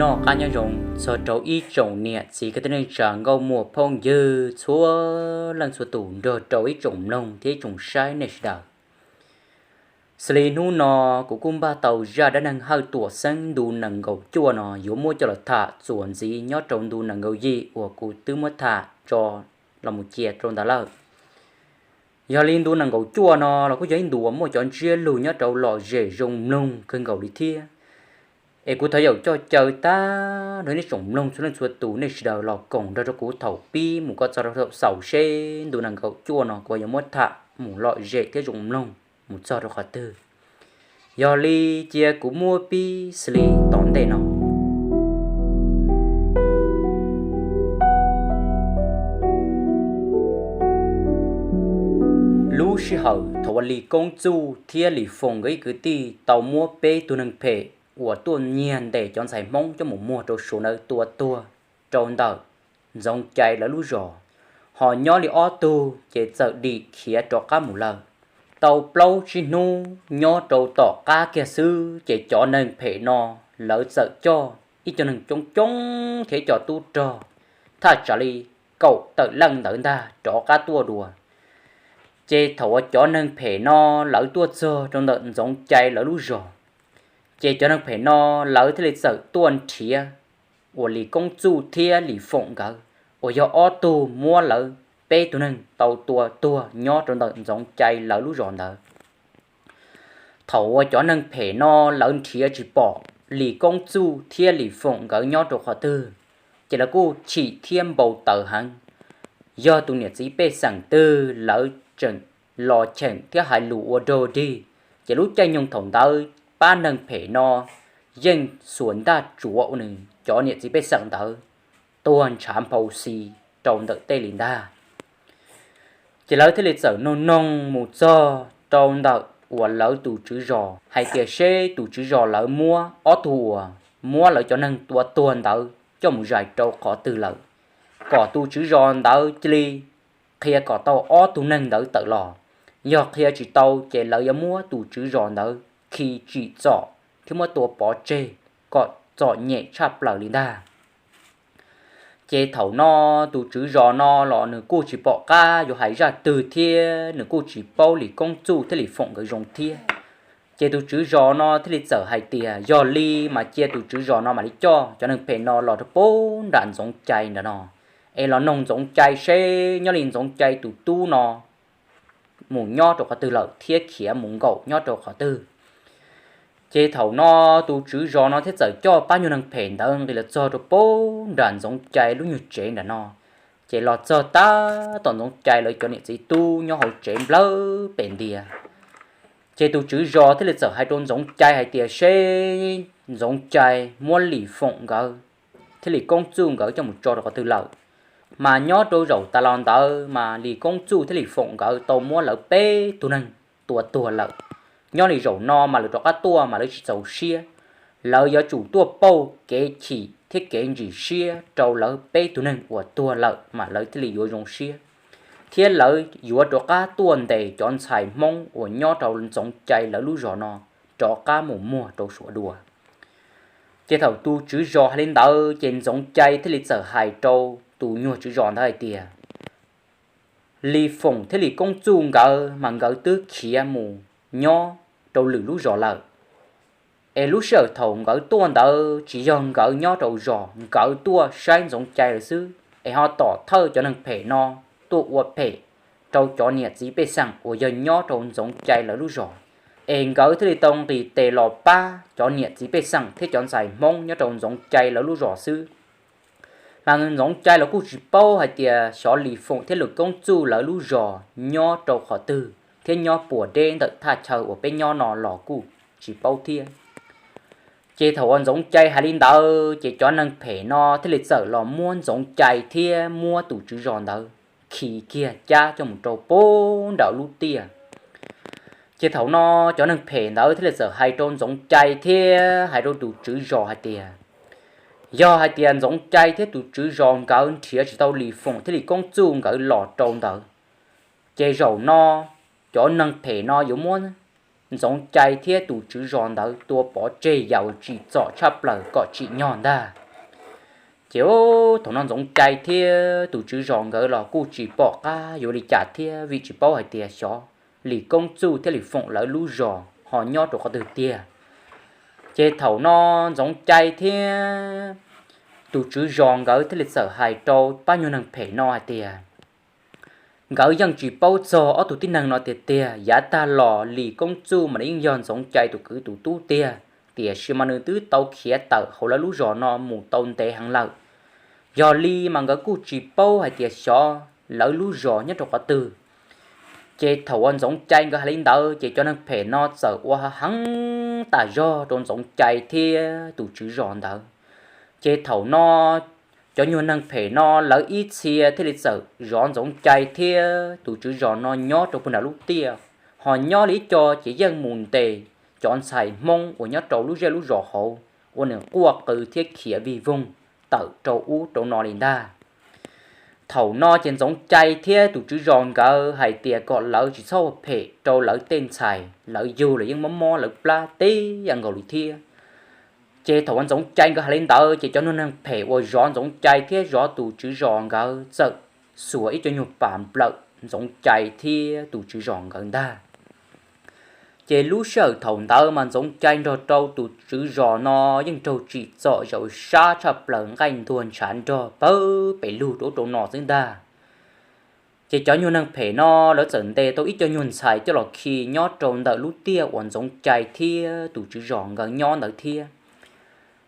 Noj qab nyob zoo txog rau ib tsoom niam txiv kwv tij neej tsa nkauj muam phooj ywg txhua leej txhua tus nrog rau ib tsoom mloog thiab ib tsoom saib nej sawv daws. Xws li hnub no kuv kuj npaj tau zaj dab neeg Hawj Tuam Xeeb ntu nees nkaum cuaj no yuav muab coj los tham txuas ntxiv nyob rau ntu nees nkaum yim uas kuv twb muab tham tso los mus cia rau ntawd lawm. Yog li ntu nees nkaum cuaj no los kuj yog ib ntu uas muaj cov ntsiab lus nyob rau lom zem zoo mloog kawg nkaus li thiab. Es kuv thov yaum coj caw tag nrho nej tsoom mloog txhua leej txhua tus nej sawv daws los koom nrog rau kuv thaum pib mus kom txog rau thaum xaus seb ntu nees nkaum cuaj no kuv yuav muab tham mus lom zem thiab zoo mloog mus txog rau qhov twg. Yog li cia kuv muab pib xws li tom ntej no. Lub sij hawm thaum uas Lis Koob Txuj thiab Lis Foom nkawd ib kwv tij tau muab peb tug neeg phem uas tuaj nyiag ntes cov ntxhais Hmoob coj mus muag rau Suav ntawd tua tuag rau ntawm Ntxoov Cai lawv lub zos, ho nyob li ob tug ces txawm dim khiav rov qab mus lawm. Tau plaub tsib hnub nyob rau tom qab kiag xwb ces cov neeg phem no lawv txawm coj ib co neeg coob coob thiab cov tub rog thaj tsam li kaum tawm leej ntawd ntag rov qab tuaj dua. Ces thaum uas cov neeg phem no lawv tuaj txog rau ntawm Ntxoov Cai lawv lub zos, ces cov neeg phem no lawv thiaj li txawm tuaj nrhiav uas Lis Koob Txuj thiab Lis Foom nkawd uas yog ob tug muab lawv peb tug neeg tau tua tuag nyob rau ntawm Ntxoov Cai lawv lub zos ntawd. Thaum uas cov neeg phem no lawv nrhiav tsis pom Lis Koob Txuj thiab Lis Foom nkawd nyob rau qhov twg, ces lawv kuj chim thiab npau taws heev. Yog tus niam txiv pej xeem twg lawv tseem los cheem thiab hais lus ua dog dig, ces lub caij nyoog thaum ntawd pab neeg phem no yeej xuas ntaj tsuav ua nws cov niam txiv pej xeem ntawd tuag ntshav nphau xi rau ntawm tej li ntag. Ces lawv thiaj li txawm noog noog mus txog rau ntawm uas lawv tus tswv zos hais tias seb tus tswv zos lawv muab ob tug uas muab lawv cov neeg tua tuag ntawd coj mus zais rau qhov twg lawm, kom tus tswv zos ntawd cia li qhia kom tau ob tug neeg ntawd tawm los. Yog qhia tsis tau ces lawv yuav muab tus tswv zos ntawd khi tsim txom thiab muab tua pov tseg kom txom nyem tshaj plaws li ntag. Ces thaum no tus tswv zos no los nws kuj tsis pom qab yuav hais zaj twg thiab nws kuj tsis paub Lis Koob Txuj thiab Lis Foom nkawd zoo thiab. Ces tus tswv zos no thiaj li txawm hais tias yog li mas cia tus tswv zos no mam li coj cov neeg phem no los rau puag nram Ntxoov Cai nram no, es los noog Ntxoov Cai seb nyob li Ntxoov Cai tus tub no mus nyob rau qhov twg lawm thiab khiav mus nkaum nyob rau qhov twg. Ces thaum no tus tswv zos no thiaj txawm coj pab nyuag neeg phem ntawd nqis los txog rau puag nram Ntxoov Cai lub nyuag tsev nram no. Ces los txog tab tom Ntxoov Cai lawv cov niam txiv tub nyob hauv tsev nplawg pem ntias. Ces tus tswv zos thiaj li txawm hais rau Ntxoov Cai hais tias seb Ntxoov Cai muab Lis Foom nkawd thiab Lis Koob Txuj nkawd coj mus tso rau qhov twg lawm. Mas nyob rau zaum tas los ntawd mas Lis Koob Txuj thiab Lis Foom nkawd tau muab lawv peb tug neeg tua tuag lawm. Nyob li zaum no mas lawv rov qab tuaj mas lawv tsis txaus siab, lawv yuav tsum tuaj pauj kev chim thiab kev ntsim siab rau lawv peb tug neeg uas tuag lawm mas lawv thiaj li yuav zoo siab, thiab lawv yuav rov qab tuaj ntes cov ntxhais Hmoob uas nyob rau Ntxoov Cai lawv lub zos no rov qab mus muag rau Suav dua. Ces thaum tus tswv zos hais li ntawd ces Ntxoov Cai thiaj li txawm hais rau tus nyuag tswv zos ntawd hais tias Lis Foom thiab Lis Koob Txuj nkawd mas nkawd twb khiav mus nyob rau lwm lub zos lawm. Es lub sij hawm thaum nkawd tuaj ntawd tsis yog nkawd nyob rau zos, nkawd tuaj saib Ntxoov Cai lawm xwb, es ho tom thawj cov neeg phem no tuaj ua phem rau cov niam txiv pej xeem uas yog nyob rau Ntxoov Cai lawv lub zos. Es nkawd thiaj li tau nqis tes los pab cov niam txiv pej xeem thiab cov ntxhais Hmoob nyob rau Ntxoov Cai lawv lub zos xwb. Mas Ntxoov Cai los kuj tsis paub hais tias xyov Lis Foom thiab Lis Koob Txuj lawv lub zos nyob rau qhov twg thiab nyob puas deb ntawm thaj chaw uas peb nyob no los kuj tsis paub thiab. Ces thaum uas Ntxoov Cai hais li ntawd ces cov neeg phem no thiaj li txawm los muab Ntxoov Cai thiab muab tus tswv zos ntawd khi kiag cab coj mus rau puag nram lub tiaj. Ces thaum no cov neeg phem ntawd thiaj li txawm hais rau Ntxoov Cai thiab hais rau tus tswv zos hais tias, yog hais tias Ntxoov Cai thiab tus tswv zos nkawd nrhiav tsis tau Lis Foom thiab Lis Koob Txuj nkawd los rau ntawd, ces zaum no cov neeg phem no yuav muab Ntxoov Cai thiab tus tswv zos ntawd tua pov tseg yam uas tsim txom tshaj plaws kom tsim nyog ntag. Ces thaum no Ntxoov Cai thiab tus tswv zos nkawd los kuj tsis pom qab yuav li cas thiab, vim tsis paub hais tias xyov Lis Koob Txuj thiab Lis Foom lawv lub zos ho nyob rau qhov twg tiag. Ces thaum no Ntxoov Cai thiab tus tswv zos nkawd thiaj li txawm hais rau pab nyuag neeg phem no hais tias nkawd yeej tsis paub txog ob tug tib neeg no tiag tiag. Yav tag los Lis Koob Txuj mas nws yeej yog Ntxoov Cai tus kwv tus tub tiag, tiam sis mas nws twb tau khiav tawm hauv lawv lub zos no mus tau ntev heev lawm. Yog li mas nkawd kuj tsis paub hais tias xyov lawv lub zos nyob rau qhov twg. Ces thaum uas Ntxoov Cai nkawd hais li ntawd ces cov neeg phem no txawm ua heev tas zog rau Ntxoov Cai thiab tus tswv zos ntawd. Ces thaum no cov nyuag neeg phem no lawv ib txhia thiaj li txawm zov Ntxoov Cai thiab tus tswv zos no nyob rau puag nram lub tiaj, ho nyob li ib co ces yeej mus ntes cov ntxhais Hmoob uas nyob rau lub zej lub zos hauv ua nws quaj qw thiab khiav vij voog tawm rau ub rau no li ntag. Thaum no ces Ntxoov Cai thiab tus tswv zos nkawd hais tias kom lawv tsis txhob ua phem rau lawv tej ntxhais, lawv yug los yeej mob mob lawv plab teb yam nkaus li thiab. Ces thaum uas Ntxoov Cai nkawd hais li ntawd ces cov nyuag neeg phem uas zov Ntxoov Cai thiab zov tus tswv zos nkawd txawm xuas ib co nyuag pas nplawm Ntxoov Cai thiab tus tswv zos nkawd ntag. Ces lub sij hawm thaum ntawd mas Ntxoov Cai nrog rau tus tswv zos no yeej raug tsim txom zaum sab tshaj plaws, nqaij ntuag ntshav nrog pawg pes lug rau ub rau no xwb ntag. Ces cov nyuag neeg phem no lawv txawm ntes tau ib co nyuag ntxhais coj los khi nyob rau ntawm lub tiaj uas Ntxoov Cai thiab tus tswv zos nkawd nyob ntawd thiab.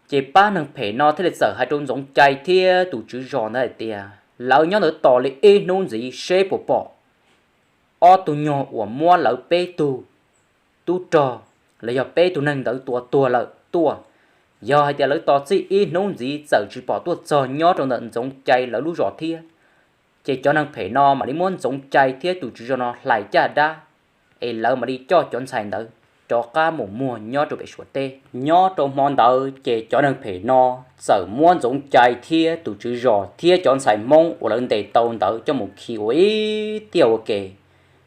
Ces pab neeg phem no thiaj li txawm hais rau Ntxoov Cai thiab tus tswv zos ntawd hais tias lawv nyob ntawd tos li ib hnub ntxiv seb puas pom ob tug nyuag uas muab lawv peb tug tub rog los yog peb tug neeg ntawd tua tuag lawm tuaj. Yog hais tias lawv tos txij ib hnub ntxiv txawm tsis pom tuaj txog nyob rau ntawm Ntxoov Cai lawv lub zos thiab, ces cov neeg phem no mam li muab Ntxoov Cai thiab tus tswv zos no hlais caj dab, es lawv mam li coj cov ntxhais ntawd rov qab mus muag nyob rau pem Suav teb. Nyob rau hmo ntawd ces cov neeg phem no txawm muab Ntxoov Cai thiab tus tswv zos thiab cov ntxhais Hmoob uas lawv ntes tau ntawd coj mus khi ua ib tiaj ua ke,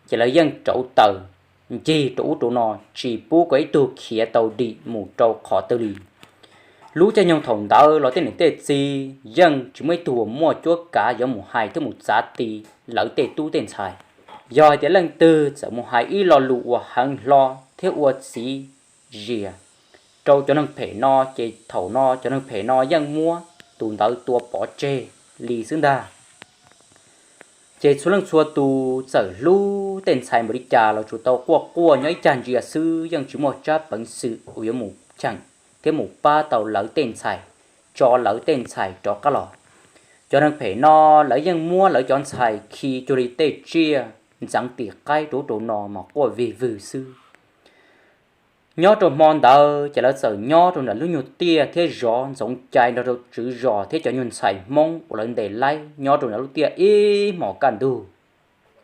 ces lawv yeej rauv taws ncig rau ub rau no tsis pub kom ib tug khiav tau dim mus rau qhov twg li. Lub caij nyoog thaum ntawd los tej niam tej txiv yeej tsis muaj ib tug uas muaj cuab kav yuav mus hais thiab mus txav ti lawv tej tub tej ntxhais. Yog hais tias leej twg txawm mus hais ib lo lus uas heev hlo thiab ua txiv zias rau cov neeg phem no ces thaum no cov neeg phem no yeej muab tus ntawd tua pov tseg li xwb ntag. Ces txhua leej txhua tus txawm hlub tej ntxhais npaum li cas los tsuas tau quaj quaj nyob ib cag ntsia xwb, yeej tsis muaj tsab peev xwm uas yuav mus cheem thiab mus pab tau lawv tej ntxhais, tso lawv tej ntxhais rov qab los. Cov neeg phem no lawv yeej muab lawv cov ntxhais khi cuag li tej tsiaj ntxeev tim qaib rau ub rau no mas quaj vig vwg xwb. Nyob rau hmo ntawd ces lawv txawm nyob rau nram lub nyuag tiaj thiab zov Ntxoov Cai nrog rau tswv zos thiab cov nyuag ntxhais Hmoob uas lawv ntes laib nyob rau nram lub tiaj ib hmos kaj ntug.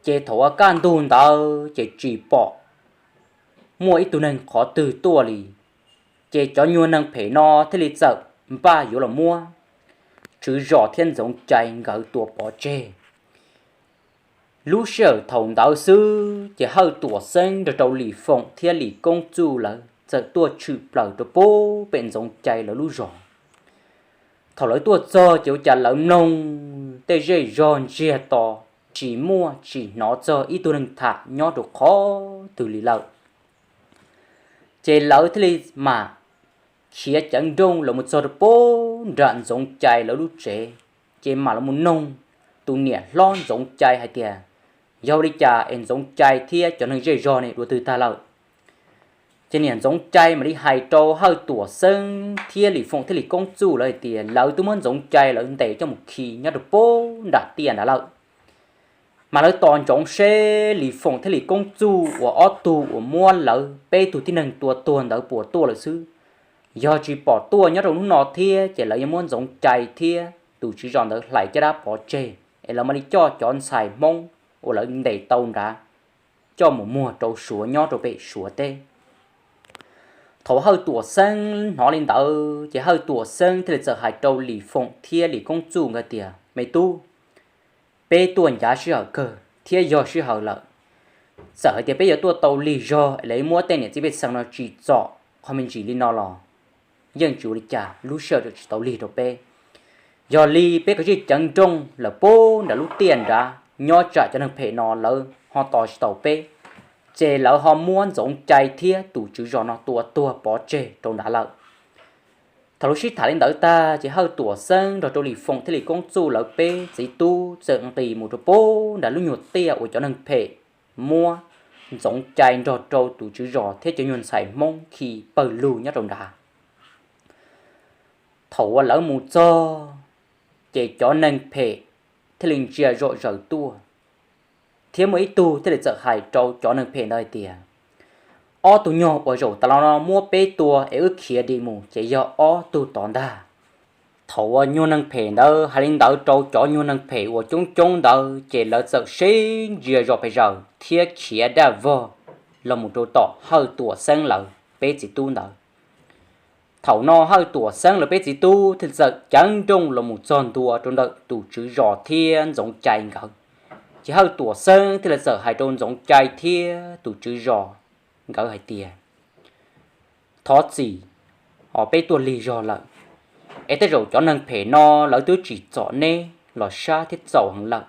Ces thaum uas kaj ntug ntawd ces tsis pom muaj ib tug neeg qhov twg tuaj li. Ces cov nyuag neeg phem no thiaj li txawm npaj yuav los muab tswv zos thiab Ntxoov Cai nkawd tua pov tseg. Lub sij hawm thaum ntawd xwb ces Hawj Tuam Xeeb nrog rau Lis Foom thiab Lis Koob Txuj lawv txawm tuaj tshwm plaws rau pem Ntxoov Cai lawv lub zos. Thaum lawv tuaj txog ces ua cas lawv mloog tej zej zog ntsiag to, tsis muaj tsis hnov txog ib tug neeg tham nyob rau qhov twg li lawm. Ces lawv thiaj li mam khiav ceev nrooj los mus txog rau pem nram Ntxoov Cai lawv lub tsev, ces mam los mus noog tus niam hlob Ntxoov Cai hais tias, yog ua li cas es Ntxoov Cai thiab cov neeg zej zog ne dua twg tag lawm? Ces niam Ntxoov Cai mam li hais rau Hawj Tuam Xeeb thiab Lis Foom thiab Lis Koob Txuj lawv hais tias lawv twb muab Ntxoov Cai lawv ntes coj mus khi nyob rau pem nram tiaj nrad lawm. Mas lawv tos ntsoov seb Lis Foom thiab Lis Koob Txuj uas ob tug uas muab lawv peb tug tib neeg tua tuag ntawd puas tuaj lawm xwb. Yog tsis pom tuaj nyob rau hnub no thiab ces lawv yuav muab Ntxoov Cai thiab tus tswv zos ntawd hlais caj dab pov tseg, es lawv mam li coj cov ntxhais Hmoob uas lawv ntes tau nrad coj mus muag rau Suav nyob rau pem Suav teb. Thaum Hawj Tuam Xeeb hnov li ntawd ces Hawj Tuam Xeeb thiaj li txawm hais rau Lis Foom thiab Lis Koob Txuj nkawd tias, me tub, peb tuaj ncav sij hawm kawg thiab yog sij hawm lawm. Txawm hais tias peb yuav tuaj tau lig zog es lawv muab tej niam txiv pej xeem no tsim txom qhov me ntsis li no los yeej tsis ua li cas, lub sij hawm tsis tau lig rau peb. Yog li peb kav tsij ceev nrooj lawm puag nram lub tiaj nrad, nyob tsam cov neeg phem no lawv ho tos tsis tau peb, ces lawv ho muab Ntxoov Cai thiab tus tswv zos no tua tuag pov tseg rau nrad lawm. Thaum lawv sib tham li ntawd tag ces Hawj Tuam Xeeb nrog rau Lis Foom thiab Lis Koob Txuj lawv peb txiv tub txawm nqis mus rau puag nram lub nyuag tiaj uas cov neeg phem muab Ntxoov Cai nrog rau tus tswv zos thiab cov nyuag ntxhais Hmoob khi pawg lug nyob rau nrad. Thaum uas lawv mus txog, ces cov neeg phem thiaj li ntsia zom zaws tuaj, thiab muaj ib tug thiaj li txawm hais rau cov neeg phem ntawd hais tias, ob tug nyuag uas zaum tas los no muab peb tua es wb khiav dim mus ces yog ob tug tod ntag. Thaum uas nyuag neeg phem ntawd hais li ntawd rau cov nyuag neeg phem uas coob coob ntawd ces lawv txawm sib ntsia zom pes zaws thiab khiav daj vog los mus rau tom Hawj Tuam Xeeb lawv peb txiv tub ntawd. Thaum no Hawj Tuam Xeeb lawv peb txiv tub thiaj li txawm ceev nrooj los mus txog ntua rau ntawm tus tswv zos thiab Ntxoov Cai nkawd. Ces Hawj Tuam Xeeb thiaj li txawm hais rau Ntxoov Cai thiab tus tswv zos nkawd hais tias, thov txim, os peb tuaj lig zog lawm, es tej zaum cov neeg phem no lawv twb tsim txom neb los sab thiab txaus heev lawm,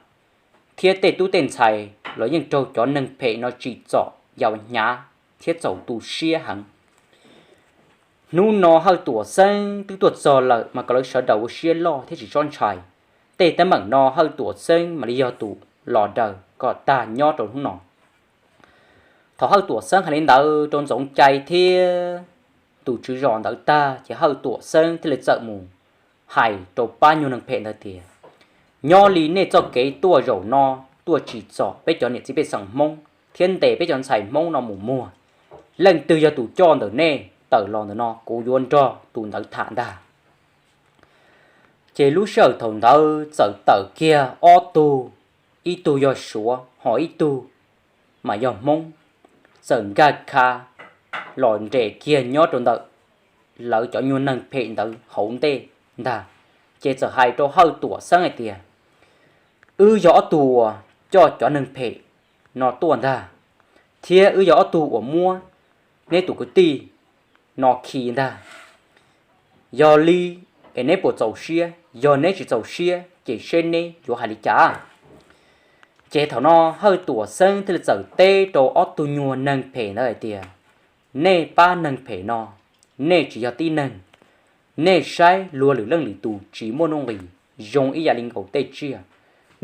thiab tej tub tej ntxhais los yeej raug cov neeg phem no tsim txom yau hnyav thiab txaus tu siab heev. Hnub no Hawj Tuam Xeeb twb tuaj txog lawm mas kom lawv sawv daws ua siab loj thiab tsis tsob ntshai, tej teeb meem no Hawj Tuam Xeeb mam li yog tus los daws kom tag nyob rau hnub no. Thaum Hawj Tuam Xeeb hais li ntawd rau Ntxoov Cai thiab tus tswv zos ntawd tag ces Hawj Tuam Xeeb thiaj li txawm mus hais rau pab nyuag neeg phem ntawd tias, nyob li nej txoj kev tuaj zaum no tuaj tsim txom peb cov niam txiv pej xeem Hmoob thiab ntes peb cov ntxhais Hmoob no mus muag, leej twg yog tus coj ntawm nej tawm los ntawm no kuv yuav nrog tus ntawd tham ntag. Ces lub sij hawm thaum ntawd txawm tawm kiag ob tug, ib tug yog Suav ho ib tug mas yog Hmoob, txawm nkag kha los nres kiag nyob rau ntawm lawv cov nyuag neeg phem ntawd hauv ntej ntag. Ces txawm hais rau Hawj Tuam Xeeb hais tias, wb yog ob tug uas coj cov neeg phem no tuaj ntag, thiab wb yog ob tug uas muab neb tus kwv tij no khi ntag. Yog li es neb puas txaus siab? Yog neb tsis txaus siab ces seb neb yuav hais li cas. Ces thaum no Hawj Tuam Xeeb thiaj li txawm teb rau ob tug nyuag neeg phem ntawd hais tias, nej pab neeg phem no, nej tsis yog tib neeg. Nej saib luag lwm leej lwm tus tsis muaj nuj nqis zoo ib yam li nkaus tej tsiaj,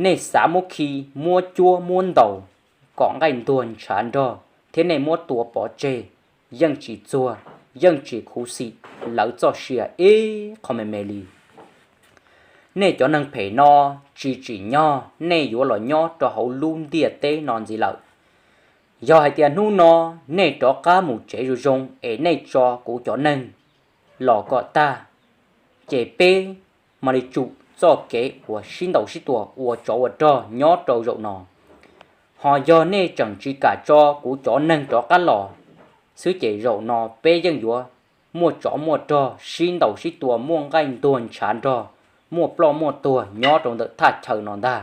nej xav muab khi, muab cuab muab ntaus kom nqaij ntuag ntshav nrog thiab nej muab tua pov tseg, yeej tsis txuag, yeej tsis khuv xim lawv txoj sia ib qho me me li. Nej cov neeg phem no tsis tsim nyog nej yuav los nyob rau hauv lub ntiaj teb no ntxiv lawm. Yog hais tias hnub no nej rov qab mus tsev zoo zoo es nej tso kuv cov neeg los kom tag, ces peb mam li tsum txoj kev uas sib ntaus sib tua ua tsov ua rog nyob rau zaum no. Ho yog nej tseem tsis kam tso kuv cov neeg rov qab los xwb ces zaum no peb yeej yuav muaj tsov muaj rog sib ntaus sib tua muaj nqaij ntuag ntshav nrog muaj ploj muaj tuag nyob rau ntawm thaj chaw no ntag.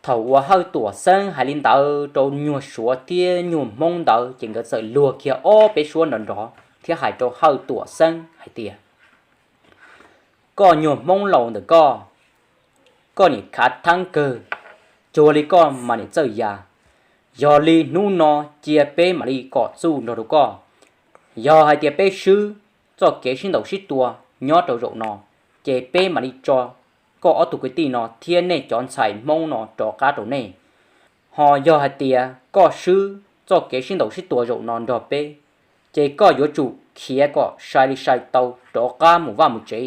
Thaum uas Hawj Tuam Xeeb hais li ntawd rau nyuag Suav thiab nyuag Hmoob ntawd ces nkawd txawm luag kiag ob peb suab nrov nrov thiab hais rau Hawj Tuam Xeeb hais tias, koj nyuag Hmoob laus ntawm koj, koj niam khav theeb kawg, cuag li koj mas niam txawj ya. Yog li hnub no cia peb mam li kom txuj nrog rau koj. Yog hais tias peb swb txoj kev sib ntaus sib tua nyob rau zaum no, ces peb mam li tso koj ob tug kwv tij no thiab nej cov ntxhais Hmoob no rov qab rau nej. Ho yog hais tias koj swb txoj kev sib ntaus sib tua zaum no nrog peb, ces koj yuav tsum khiav kom sai li sai tau rov qab mus vaj mus tsev,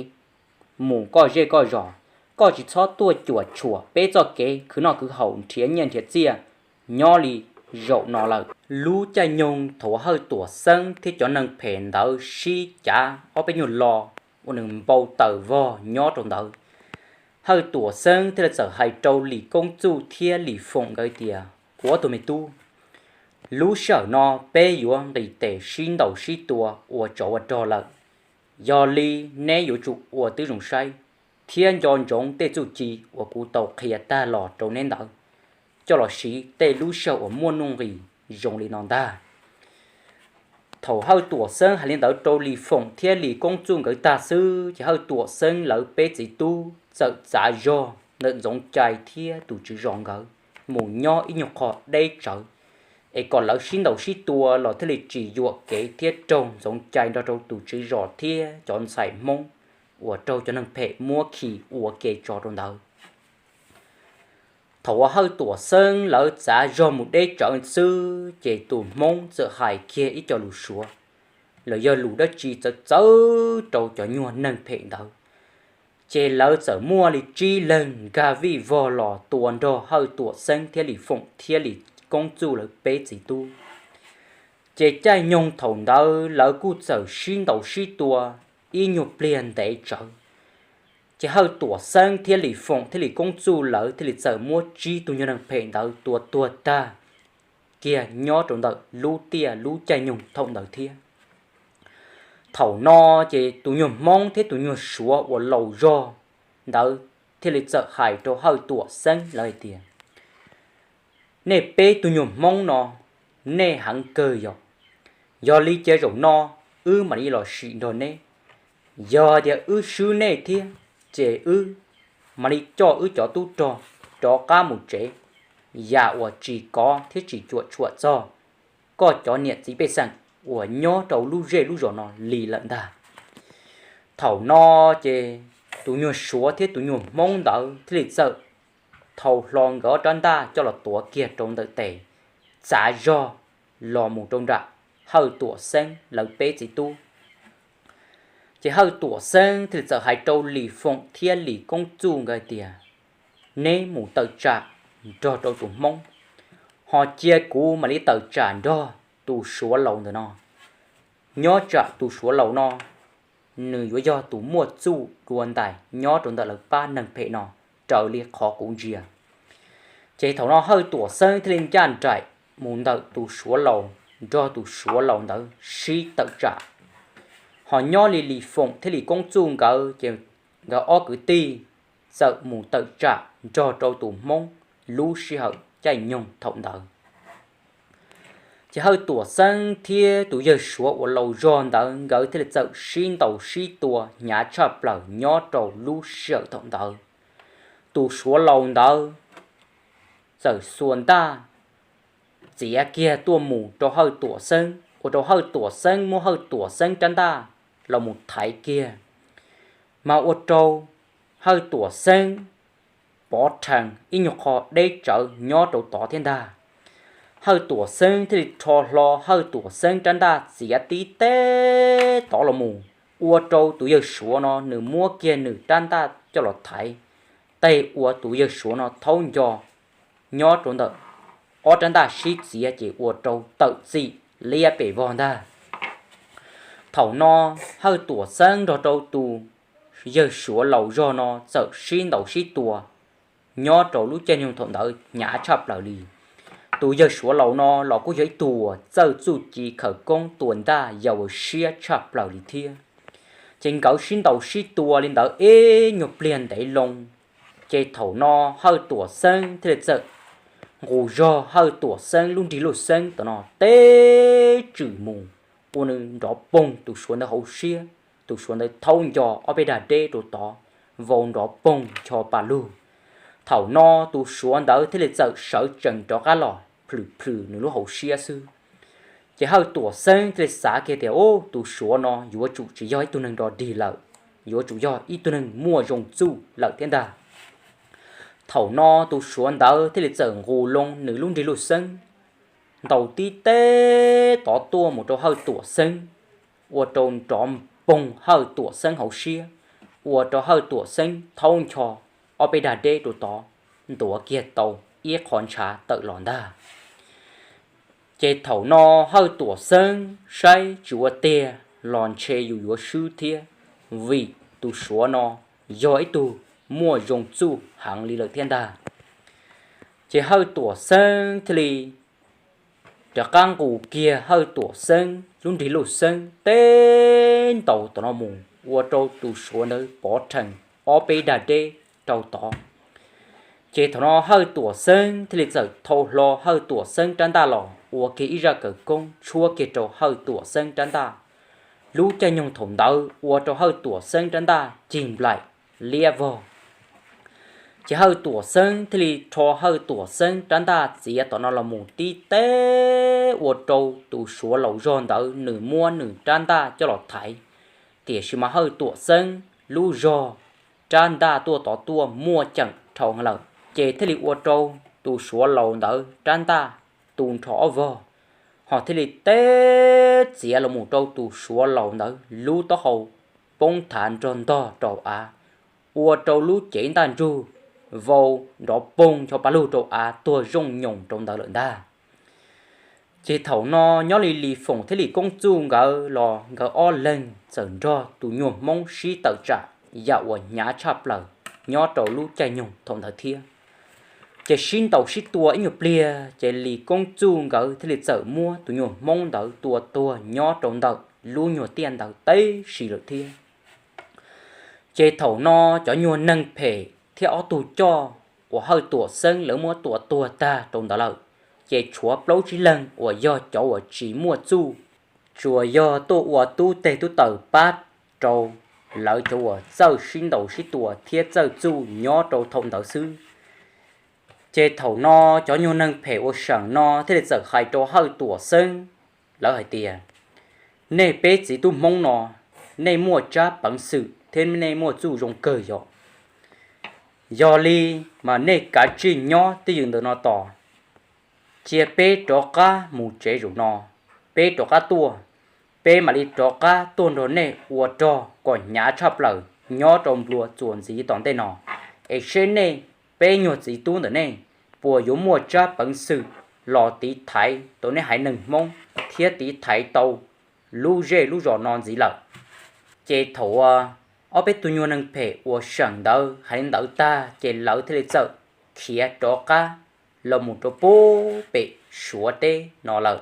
mus koj zej koj zos. Koj tsis txhob tuaj cuam tshuam peb txoj kev khwv noj khwv haus nrhiav nyiaj nrhiav txiaj nyob li zaum no lawm. Lub caij nyoog thaum Hawj Tuam Xeeb thiab cov neeg phem ntawd sib cav ob peb nyuag lo uas nws npau taws vog nyob rau ntawd, Hawj Tuam Xeeb thiaj li txawm hais rau Lis Koob Txuj thiab Lis Foom nkawd tias, kuv ob tug me tub, lub sij hawm no peb yuav nqis tes sib ntaus sib tua ua tsov ua rog lawm. Yog li neb yuav tsum ua tib zoo saib thiab nco ntsoov tej txuj ci uas kuv tau qhia tag los rau neb ntawd. coj los siv tej lub sij hawm uas muaj nuj nqis zoo li no ntag. Thaum Hawj Tuam Xeeb hais li ntawd rau Lis Foom thiab Lis Koob Txuj nkawd tag xwb ces Hawj Tuam Xeeb lawv peb txiv tub txawm txav zog ntawm Ntxoov Cai thiab tus tswv zos nkawd mus nyob ib nyuag qho deb tsawv, es kom lawv sib ntaus sib tua los thiaj li tsis yuam kev thiab raug Ntxoov Cai nrog rau tus tswv zos thiab cov ntxhais Hmoob uas raug cov neeg phem muab khi ua ke tso rau ntawd. Thaum uas Hawj Tuam Xeeb lawv txav zog mus deb tsawv xwb ces tus Hmoob txawm hais kiag ib co lus Suav los yog lus dab tsi txawv txawv rau cov nyuag neeg phem ntawd, ces lawv txawm muaj li tsib leeg nkag vij vog los tua nrog Hawj Tuam Xeeb thiab Lis Foom thiab Lis Koob Txuj lawv peb txiv tub. Ces caij nyoog thaum ntawd lawv kuj txawm sib ntaus sib tua ib nyuag pliag ntev tsawv. Ces Hawj Tuam Xeeb thiab Lis Foom thiab Lis Koob Txuj lawv thiaj li txawm muab tsib tug nyuag neeg phem ntawd tua tuag tag kiag nyob rau ntawm lub tiaj lub caij nyoog thaum ntawd thiab. Thaum no ces tus nyuag Hmoob thiab tus nyuag Suav uas laus zog ntawd thiaj li txawm hais rau Hawj Tuam Xeeb lawv hais tias, nej peb tug nyuag Hmoob no, nej heev kawg yog. Yog li ces zaum no wb mam li los sim nrog neb. Yog hais tias wb swb nej thiab, ces wb mam li coj wb cov tub rog rov qab mus tsev, yam uas tsis kov thiab tsis cuam tshuam txog koj cov niam txiv pej xeem uas nyob rau lub zej lub zos no li lawm ntag. Thaum no ces tus nyuag Suav thiab tus nyuag Hmoob ntawd thiaj li txawm thau hlo nkawd ob rab ntaj coj los tuav kiag rau ntawm tes, txav zog los mus rau nram Hawj Tuam Xeeb lawv peb txiv tub. Ces Hawj Tuam Xeeb thiaj li txawm hais rau Lis Foom thiab Lis Koob Txuj nkawd hais tias, neb mus tawm tsam nrog rau tus Hmoob, ho cia kuv mam li tawm tsam nrog tus Suav laus ntawm no. Nyob tsam tus Suav laus no nws yuav yog tus muaj txuj dua ntais nyob rau ntawm lawv pab neeg phem no raws li qhov kuv ntsia. Ces thaum no Hawj Tuam Xeeb thiaj li ncaj nraim mus ntawm tus Suav laus, nrog tus Suav laus ntawd sib tawm tsam. Ho nyob li Lis Foom thiab Lis Koob Txuj nkawd ces nkawd ob kwv tij txawm mus tawm tsam nrog rau tus Hmoob lub sij hawm caij nyoog thaum ntawd. Ces Hawj Tuam Xeeb thiab tus yawg Suav uas laus zog ntawd nkawd thiaj li txawm sib ntaus sib tua hnyav tshaj plaws nyob rau lub sij hawm thaum ntawd. Tus Suav laus ntawd txawm xuas ntaj txiav kiag tuaj mus rau Hawj Tuam Xeeb, ua rau Hawj Tuam Xeeb muab Hawj Tuam Xeeb rab ntaj los mus thaiv kiag, mas ua rau Hawj Tuam Xeeb pov rhees ib nyuag qho deb tsawv nyob rau tod thiab ntag. Hawj Tuam Xeeb thiaj li rho hlo Hawj Tuam Xeeb rab ntaj txiav tib teb tod los mus, ua rau tus yawg Suav no nws muab kiag nws rab ntaj coj los thaiv, tej ua tus yawg Suav no thaub nco nyob rau ntawm ob rab ntaj sib txiav ces ua rau tawm txim liab pes vog ntag. Thaum no Hawj Tuam Xeeb nrog rau tus yawg Suav laus zog no txawm sib ntaus sib tua nyob rau lub caij nyoog thaum ntawd hnyav tshaj plaws li. Tus yawg Suav laus no los kuj yog ib tug uas txawj txuj ci khawv koob tua ntaj yau siab tshaj plaws li thiab. Ces nkawd sib ntaus sib tua li ntawd ib nyuag pliag ntev loo, ces thaum no Hawj Tuam Xeeb thiaj li txawm nqus zog Hawj Tuam Xeeb lub nrig luj xeeb tom no teb tswm mus, ua nws nrov poog tus Suav ntawd hauv siab, tus Suav ntawd thaub nco ob peb dag deb rau tod, vau nrov poog ncho pa lug. Thaum no tus Suav ntawd thiaj li txawm sawv tsees rov qab los plhws plhws nws lub hauv siab xwb. Ces Hawj Tuam Xeeb thiaj li xav kiag tias, ub, tus Suav no yuav tsum tsis yog ib tug neeg nrov dig lawm, yuav tsum yog ib tug neeg muaj zoo txuj lawm thiab ntag. Thaum no tus Suav ntawd thiaj li txawm nqus loo nws lub nrig luj xeeb, ntaus tib teb tod tuaj mus rau Hawj Tuam Xeeb, ua rau nrov poog Hawj Tuam Xeeb hauv siab, ua rau Hawj Tuam Xeeb thaub ncho ob peb dag deb rau tod, ntuav kiag tau ib qho ntshav tawm los ntag. Ces thaum no Hawj Tuam Xeeb saib tsis ua tiag los ntshe yus yuav swb thiab, vim tus Suav no yog ib tug muaj zoo txuj heev li lawm thiab ntag. Ces Hawj Tuam Xeeb thiaj li rov qab nqus kiag Hawj Tuam Xeeb lub nrig luj xeeb teb ntaus tom no mus ua rau tus Suav ntawd pov rhees ob peb dag deb rau tod. Ces thaum no Hawj Tuam Xeeb thiaj li txawm thau hlo Hawj Tuam Xeeb rab ntaj los ua kiag ib zaj kawv koob tshuab kiag rau Hawj Tuam Xeeb rab ntaj. Lub caij nyoog thaum ntawd ua rau Hawj Tuam Xeeb rab ntaj cig nplaim liab vog. Ces Hawj Tuam Xeeb thiaj li rho Hawj Tuam Xeeb rab ntaj txiav tom no los mus tib teb ua rau tus Suav laus zog ntawd nws muab nws rab ntaj coj los thaiv. Tiam sis mas Hawj Tuam Xeeb lub zog rab ntaj tuaj tod tuaj muaj ceem dhau heev lawm, ces thiaj li ua rau tus Suav laus ntawd rab ntaj tu nrho ob vog, ho thiaj li teb txiav los mus rau tus Suav laus ntawd lub taub hau poob thav nrog ntog rau av, ua rau lub cev ntaj ntsug vau nrov poog ncho pa lug rau av tuag zooj nyoos rau ntawd lawm ntag. Ces thaum no nyob li Lis Foom thiab Lis Koob Txuj nkawd los nkawd ob leeg txawm nrog tus nyuag Hmoob sib tawm tsam yam uas hnyav tshaj plaws nyob rau lub caij nyoog thaum ntawd thiab. Ces sib ntaus sib tua ib nyuag pliag ces Lis Koob Txuj nkawd thiaj li txawm muab tus nyuag Hmoob ntawd tua tuag nyob rau ntawm lub nyuag tiaj ntawd teb si lawm thiab. Ces thaum no cov nyuag neeg phem thiab ob tug coj uas Hawj Tuam Xeeb lawv muab tua tuag tag rau ntawd lawm, ces tshuav plaub tsib leeg uas yog cov uas tsis muaj txuj, tsuas yog tuaj ua tub teg tub taws pab rau lawv cov uas txawj sib ntaus sib tua thiab txawj txuj nyob rau thaum ntawd xwb. Ces thaum no cov nyuag neeg phem uas seem no thiaj li txawm hais rau Hawj Tuam Xeeb lawv hais tias, nej peb txiv tub Hmoob no, nej muaj tsab peev xwm thiab nej muaj txuj zoo kawg yog. Yog li mas nej kav tsij nyob twj ywm ntawm no tos, cia peb rov qab mus tsev zaum no, peb rov qab tuaj, peb mam li rov qab tuaj nrog nej ua rog kom hnyav tshaj plaws nyob rau nplua txuas ntxiv tom ntej no, es seb nej peb nyuag txiv tub ntawm nej puas yuav muaj tsab peev xwm los tiv thaiv tau nej haiv neeg Hmoob thiab tiv thaiv tau lub zej lub zos no ntxiv lawm. Ces thaum uas ob peb tug nyuag neeg phem uas seem ntawd hais li ntawd tag ces lawv thiaj li txawm khiav rov qab los mus rau pem Suav teb no lawm.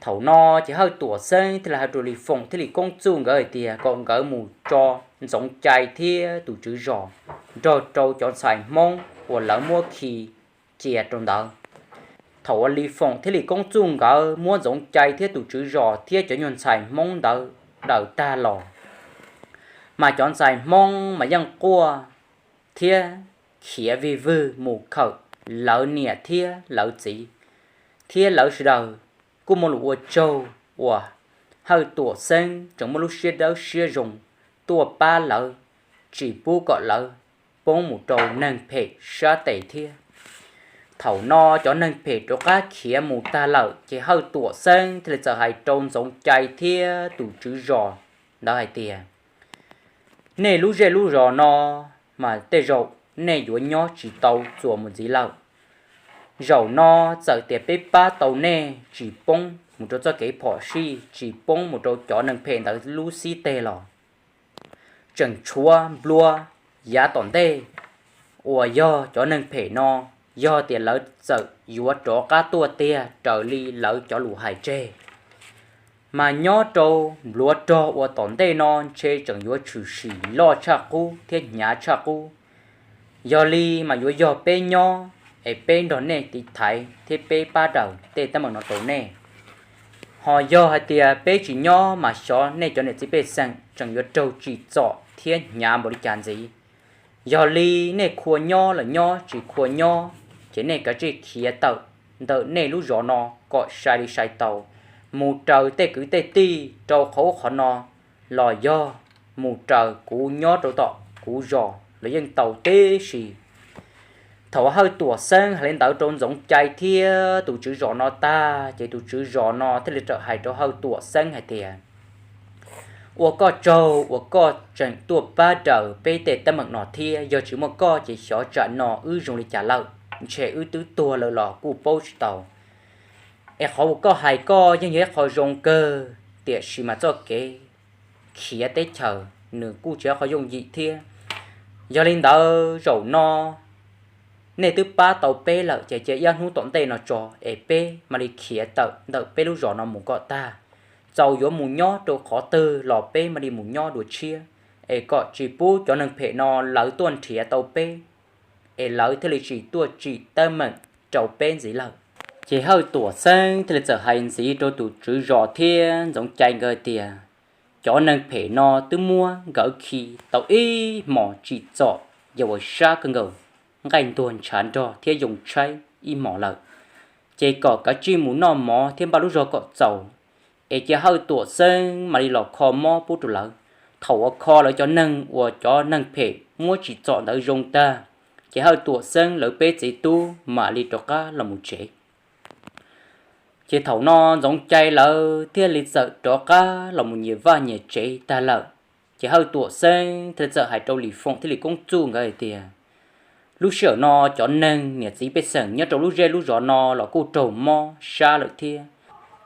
Thaum no ces Hawj Tuam Xeeb thiaj li hais rau Lis Foom thiab Lis Koob Txuj nkawd hais tias kom nkawd mus tso Ntxoov Cai thiab tus tswv zos nrog rau cov ntxhais Hmoob uas lawv muab khi cia rau ntawd. Thaum uas Lis Foom thiab Lis Koob Txuj nkawd muab Ntxoov Cai thiab tus tswv zos thiab cov nyuag ntxhais Hmoob ntawd daws tag los, mas cov ntxhais Hmoob mas yeej quaj thiab khiav vij vwg mus khawm lawv niam thiab lawv txiv, thiab lawv sawv daws kuj muaj lus ua tsaug uas Hawj Tuam Xeeb tseem muaj lub siab dawb siab zoo tuaj pab lawv, tsis pub kom lawv poob mus rau neeg phem sab tes thiab. Thaum no cov neeg phem rov qab khiav mus tag lawm ces Hawj Tuam Xeeb thiaj li txawm hais rau Ntxoov Cai thiab tus tswv zos ntawd hais tias, nej lub zej lub zos no mas tej zaum nej yuav nyob tsis tau txuas mus ntxiv lawm. Zaum no txawm tias peb pab tau nej tsis poob mus rau txoj kev phom sij, tsis poob mus rau cov neeg phem ntawd lub xib teg los, tseem tshuav nplua yav tom ntej uas yog cov neeg phem no, yog tias lawv txawm yuav rov qab tuaj tiag raws li lawv cov lus hais tseg, mas nyob rau npluav rog uas tom ntej no ntshe tseem yuav tshwm sim loj tshaj qub thiab hnyav tshaj qub. Yog li mas yuav yog peb nyob es peb nrog nej tiv thaiv thiab peb pab daws tej teeb meem no rau nej. Ho yog hais tias peb tsis nyob mas xyov nej cov niam txiv pej xeem tseem yuav raug tsim txom thiab hnyav npaum li cas ntxiv. Yog li nej khua nyob los nyob, tsis khua nyob ces nej kav tsij khiav tawm ntawm nej lub zos no kom sai li sai tau, mus raws tej kwv tej tij rau qhov ub qhov no, los yog mus raws kuv nyob rau tom kuv zos los yeej tau tib si. Thaum Hawj Tuam Xeeb hais li ntawd rau Ntxoov Cai thiab tus tswv zos no tag ces tus tswv zos no thiaj li raws hais rau Hawj Tuam Xeeb hais tias, ua koj tsaug uas koj tseem tuaj pab raws peb tej teeb meem no thiab, yog tsis muaj koj ces xyov tsam no wb zoo li cas lawm, ntshe wb twb tuag lawm los kuj paub tsis tau. Es qhov uas koj hais koj yeej yog ib qho zoo kawg, tiam sis mas txoj kev khiav teb chaws nws kuj tsis yog qhov yooj yim thiab. Yog li ntawd zaum no nej twb pab tau peb lawm ces cia ib hnub tom ntej no tso es peb mam li khiav tawm ntawm peb lub zos no mus kom tag. Txaus yuav mus nyob rau qhov twg los peb mam li mus nyob dua tshiab, es kom tsis pub cov neeg phem no lawv tuaj nrhiav tau peb. es lawv thiaj li tsis tuaj tsim teeb meem rau peb ntxiv lawm. Ces Hawj Tuam Xeeb thiaj li txawm hais ntxiv rau tus tswv zos thiab Ntxoov Cai nkawd tias, cov neeg phem no twb muab nkawd khi tau ib hmos tsim txom, yog ua sab kawg nkaus, nqaij ntuag ntshav nrog thiab yoo tshaib ib hmos lawm, ces kom kav tsij mus noj mov thiab npaj lub zog kom txaus, es cia Hawj Tuam Xeeb mam li los kho mob pub rau lawv. Thaum uas kho lawv cov neeg uas cov neeg phem muab tsim txom ntawd zoo tag, ces Hawj Tuam Xeeb lawv peb txiv tub mam li rov qab los mus tsev. Ces thaum no Ntxoov Cai lawv thiaj li txawm rov qab los mus nyias vaj nyias tsev tag lawm. Ces Hawj Tuam Xeeb thiaj li txawm hais rau Lis Foom thiab Lis Koob Txuj nkawd hais tias, lub sij hawm no cov neeg niam txiv pej xeem nyob rau lub zej lub zos no los kuj raug mob sab lawm thiab,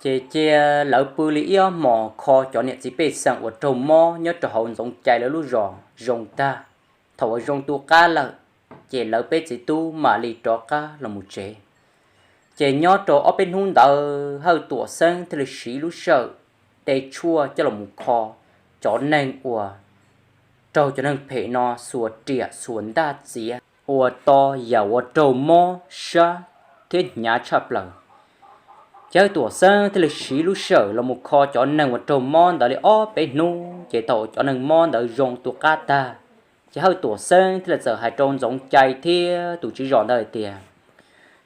ces cia lawv pw li ib ob hmos kho cov niam txiv pej xeem uas raug mob nyob rau hauv Ntxoov Cai lawv lub zos zoo tag. Thaum uas zoo tu qab lawm, ces lawv peb txiv tub mam li rov qab los mus tsev. Ces nyob rau ob peb hnub ntawd Hawj Tuam Xeeb thiaj li siv lub sij hawm de tshuaj coj los mus kho cov neeg uas raug cov neeg phem no xuas riam xuas ntaj txiav ua to yam uas raug mob sab thiab hnyav tshaj plaws. Ces Hawj Tuam Xeeb thiaj li siv lub sij hawm los mus kho cov neeg uas raug mob ntawd li ob peb hnub, ces thaum cov neeg mob ntawd zoo tu qab tag, ces Hawj Tuam Xeeb thiaj li txawm hais rau Ntxoov Cai thiab tus tswv zos ntawd hais tias,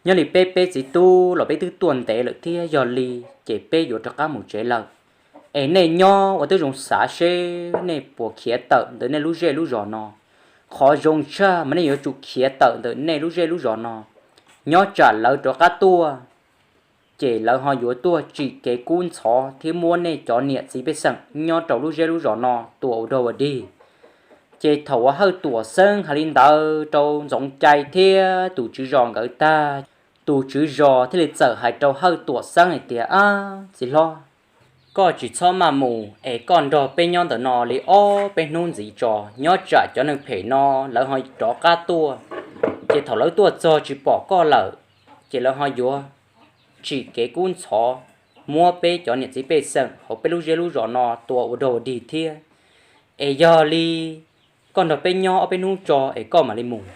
nyob li peb peb txiv tub los peb twb tuaj ntev lawm thiab, yog li ces peb yuav rov qab mus tsev lawm. Es nej nyob ua tib zoo xav seb nej puas khiav tawm ntawm nej lub zej lub zos no. Qhov zoo tshaj mas nej yuav tsum khiav tawm ntawm nej lub zej lub zos no, nyob tsam lawv rov qab tuaj, ces lawv ho yuav tuaj tsim kev kub ntxhov thiab muab nej cov niam txiv pej xeem nyob rau lub zej lub zos no tua ua dog ua dig. Ces thaum uas Hawj Tuam Xeeb hais li ntawd rau Ntxoov Cai thiab tus tswv zos nkawd tag, tus tswv zos thiaj li txawm hais rau Hawj Tuam Xeeb hais tias, ab txiv hlob, koj tsis txhob maj mus es koj nrog peb nyob ntawm no li ob peb hnub ntxiv tso, nyob tsam cov neeg phem no lawv ho rov qab tuaj, ces thaum lawv tuaj txog tsis pom koj lawm, ces lawv ho yuav tsim kev kub ntxhov muab peb cov niam txiv pej xeem hauv peb lub zej lub zos no tua ua dog ua dig thiab. Es yog li koj nrog peb nyob ob peb hnub tso es koj mam li mus.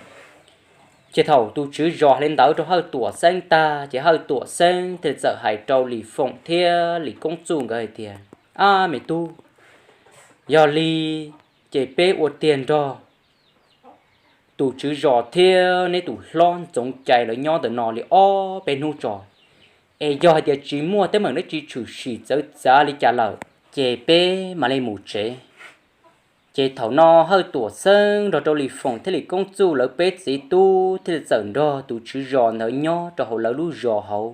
Ces thaum tus tswv zos hais li ntawd rau Hawj Tuam Xeeb tag, ces Hawj Tuam Xeeb thiaj li txawm hais rau Lis Foom thiab Lis Koob Txuj nkawd hais tias, ab me tub, yog li ces peb ua tiag nrog tus tswv zos thiab neb tus hlob Ntxoov Cai lawv nyob ntawm no li ob peb hnub tso, es yog hais tias tsis muaj teeb meem dab tsi tshwm sim txawv txav li cas lawm, ces peb mam li mus tsev. Ces thaum no Hawj Tuam Xeeb nrog rau Lis Foom thiab Lis Koob Txuj lawv peb txiv tub thiaj li txawm nrog tus tswv zos ntawd nyob rau hauv lawv lub zos hauv.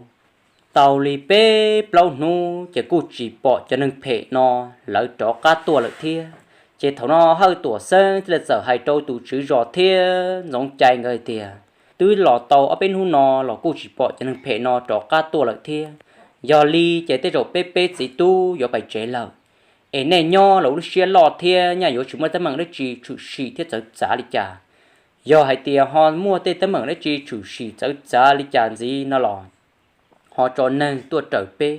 Tau li peb plaub hnub ces kuj tsis pom cov neeg phem no lawv rov qab tuaj lawm thiab. Ces thaum no Hawj Tuam Xeeb thiaj li txawm hais rau tus tswv zos thiab Ntxoov Cai nkawd hais tias, twb los tau ob peb hnub no los kuj tsis pom cov neeg phem no rov qab tuaj lawm thiab. Yog li ces tej zaum peb peb txiv tub yuav pais tsev lawm. Es nej nyob los ua lub siab loj thiab nyaj yuav tsis muaj teeb meem dab tsi tshwm sim thiab txawv txav li cas. Yog hais tias ho muaj tej teeb meem dab tsi tshwm sim txawv txav li cas ntxiv no los ho tso neeg tuaj raws peb,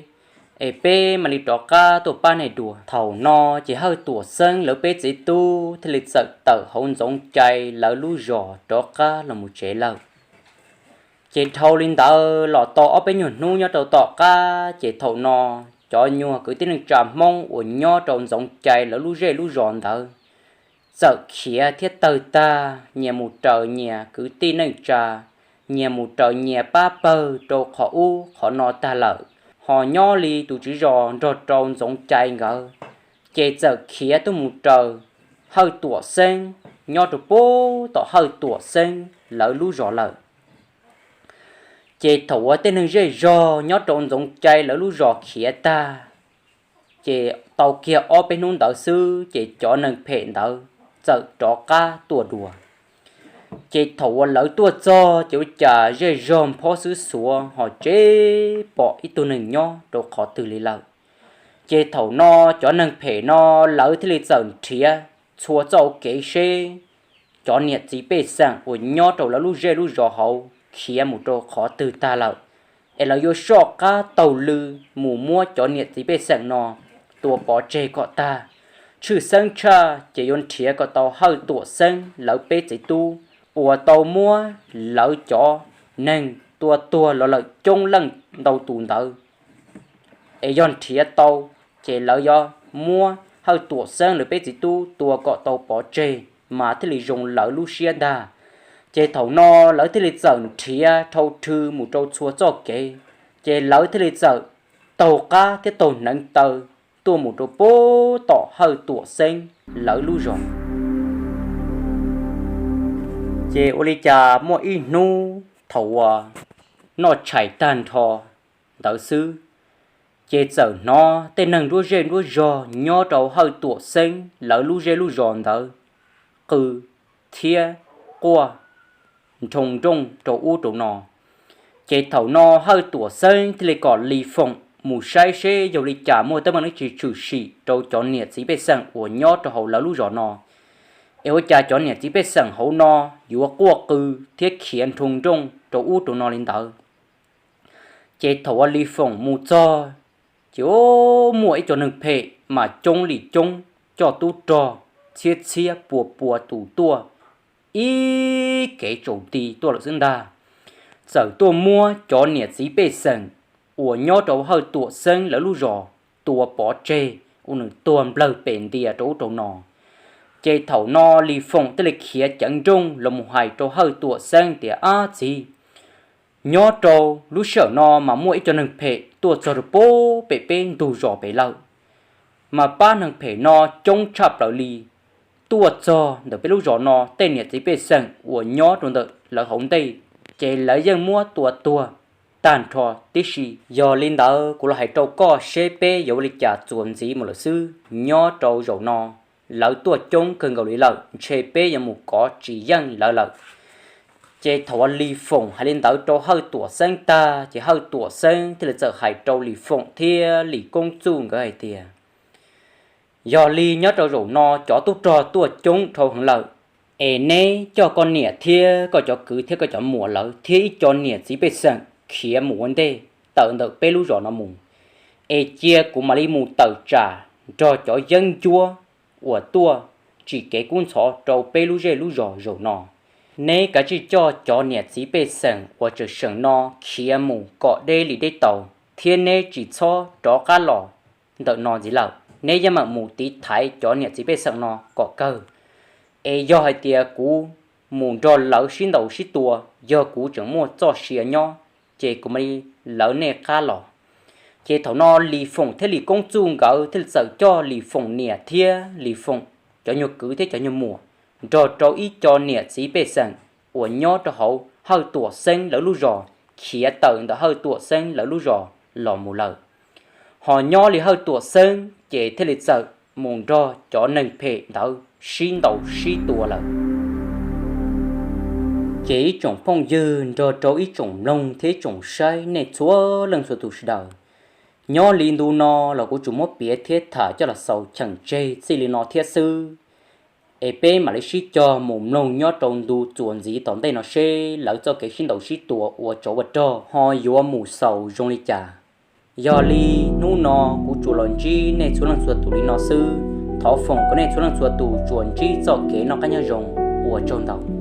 es peb mam li rov qab tuaj pab nej dua. Thaum no ces Hawj Tuam Xeeb lawv peb txiv tub thiaj li txawm tawm hauv Ntxoov Cai lawv lub zos rov qab los mus tsev lawm. Ces dhau li ntawd los tau ob peb nyuag hnub nyob rau tom qab, ces thaum no cov nyuag kwv tij neej tsa Hmoob uas nyob rau Ntxoov Cai lawv lub zej lub zos ntawd txawm khiav thiab tawg tag, nyias mus raws nyias kwv tij neej tsa, nyias mus raws nyias pab pawg rau qhov ub qhov no tag lawm. Ho nyob li tus tswv zos nrog rau Ntxoov Cai nkawd, ces txawm khiav tuaj mus raws Hawj Tuam Xeeb nyob rau puag tom Hawj Tuam Xeeb lawv lub zos lawm. Ces thaum uas tej neeg zej zog nyob rau Ntxoov Cai lawv lub zos khiav tag, ces tau kiag ob peb hnub ntawd xwb ces cov neeg phem ntawd txawm rov qab tuaj dua. Ces thaum uas lawv tuaj txog ces ua cas zej zog nphob xwb xuav ho tsis pom ib tug neeg nyob rau qhov twg li lawm. Ces thaum no cov neeg phem no lawv thiaj li txawm nrhiav txhua txoj kev seb cov niam txiv pej xeem uas nyob rau lawv lub zej lub zos hauv khiav mus rau qhov twg tag lawm, es lawv yuav soj qab taug lw mus muab cov niam txiv pej xeem no tua pov tseg kom tag. Tshwj xeeb tshaj ces yuav nrhiav kom tau Hawj Tuam Xeeb lawv peb txiv tub uas tau muab lawv cov neeg tua tuag los lawm coob leej ntau tus ntawd, es yog nrhiav tau, ces lawv yuav muab Hawj Tuam Xeeb lawv peb txiv tub tua kom tau pov tseg, mas thiaj li zoo lawv lub siab ntag. Ces thaum no lawv thiaj li txawm nrhiav dhau rhw mus rau txhua txoj kev, ces lawv thiaj li txawm taug qab thiab taug hneev taw tuaj mus rau pem tom Hawj Tuam Xeeb lawv lub zos. Ces ua li cas muaj ib hnub thaum uas noj tshais tag nrho ntawd xwb, ces txawm hnov tej neeg nruab zej nruab zog nyob rau Hawj Tuam Xeeb lawv lub zej lub zos ntawd qw thiab quaj nroo nrooj rau ub rau no. Ces thaum no Hawj Tuam Xeeb thiaj li kom Lis Foom mus saib seb yog li cas muaj teeb meem dab tsi tshwm sim rau cov niam txiv pej xeem uas nyob rau hauv lawv lub zos no, es ua cas cov niam txiv pej xeem hauv no yuav quaj qw thiab khiav nroo nrooj rau ub rau no li ntawd. Ces thaum uas Lis Foom mus txog, ces muaj ib co neeg phem mas coob li coob, coj tub rog txhiab txhiab pua pua tus tuaj ib kev tsaus nti tuaj lawm xwb ntag. Txawm tuaj muab cov niam txiv pej xeem uas nyob rau Hawj Tuam Xeeb lawv lub zos tua pov tseg, ua nws tuag nplawg pes ntia rau ub rau no. Ces thaum no Lis Foom thiaj li khiav ceev nrooj los mus hais rau Hawj Tuam Xeeb tias, Ab txiv, nyob rau lub sij hawm no mas muaj ib co neeg phem tuaj txog rau pem peb ntug zos pem lawm, mas pab neeg phem no coob tshaj plaws li, tuaj txog ntawm peb lub zos no tej niam txiv pej xeem uas nyob rau ntawm lawv hauv ntej, ces lawv yeej muab tua tuag tag nrho tib si. Yog li ntawd kuv los hais rau koj seb peb yuav ua li cas txuas ntxiv mus lawm xwb. Nyob rau zaum no lawv tuaj coob kawg nkaus li lawm, ntshe peb yuav mus kov tsis yeej lawv lawm. Ces thaum uas Lis Foom hais li ntawd rau Hawj Tuam Xeeb tag, ces Hawj Tuam Xeeb thiaj li txawm hais rau Lis Foom thiab Lis Koob Txuj nkawd hais tias, Yog li nyob rau zaum no cov tub rog tuaj coob dhau heev lawm, es neb coj koj niam thiab koj cov kwv thiab koj cov muam lawv thiab ib co niam txiv pej xeem khiav mus ua ntej tawm ntawm peb lub zos no mus, es cia kuv mam li mus tawm tsam nrog cov yeeb ncuab uas tuaj tsim kev kub ntxhov rau peb lub zej lub zos zaum no. Neb kav tsij coj cov niam txiv pej xeem uas tseem seem no khiav mus kom deb li deb tau, thiab neb tsis txhob rov qab los ntawm no ntxiv lawm. Neb yeej meem mus tiv thaiv cov niam txiv pej xeem no kom kawg. Es yog hais tias kuv mus nrog lawv sib ntaus sib tua, yog kuv tseem muaj txoj sia nyob, ces kuv mam li lawv nej qab los. Ces thaum no Lis Foom thiab Lis Koob Txuj nkawd thiaj li txawm coj Lis Foom niam thiab Lis Foom cov nyuag kwv thiab cov nyuag muam nrog rau ib co niam txiv pej xeem uas nyob rau hauv Hawj Tuam Xeeb lawv lub zos khiav tawm ntawm Hawj Tuam Xeeb lawv lub zos los mus lawm. Ho nyob li Hawj Tuam Xeeb ces thiaj li txawm mus nrog cov neeg phem ntawd sib ntaus sib tua lawm. Ces ib tsoom phooj ywg nrog rau ib tsoom mloog thiab ib tsoom saib nej txhua leej txhua tus sawv daws, nyob li ntu no los kuv tsuas muab piav thiab tham coj los xaus cheem tseg txij li no thiab xwb. Es peb mam li sib cog mus mloog nyob rau ntu txuas ntxiv tom ntej no seb lawv txoj kev sib ntaus sib tua ua tsov ua rog ho yuav mus xaus zoo li cas. Yog li hnub no kuv tsuas los ntsib nej txhua leej txhua tus li no xwb. Thov foom kom nej txhua leej txhua tus tsuas ntsib txoj kev noj qab nyob zoo. Ua tsaug ntau.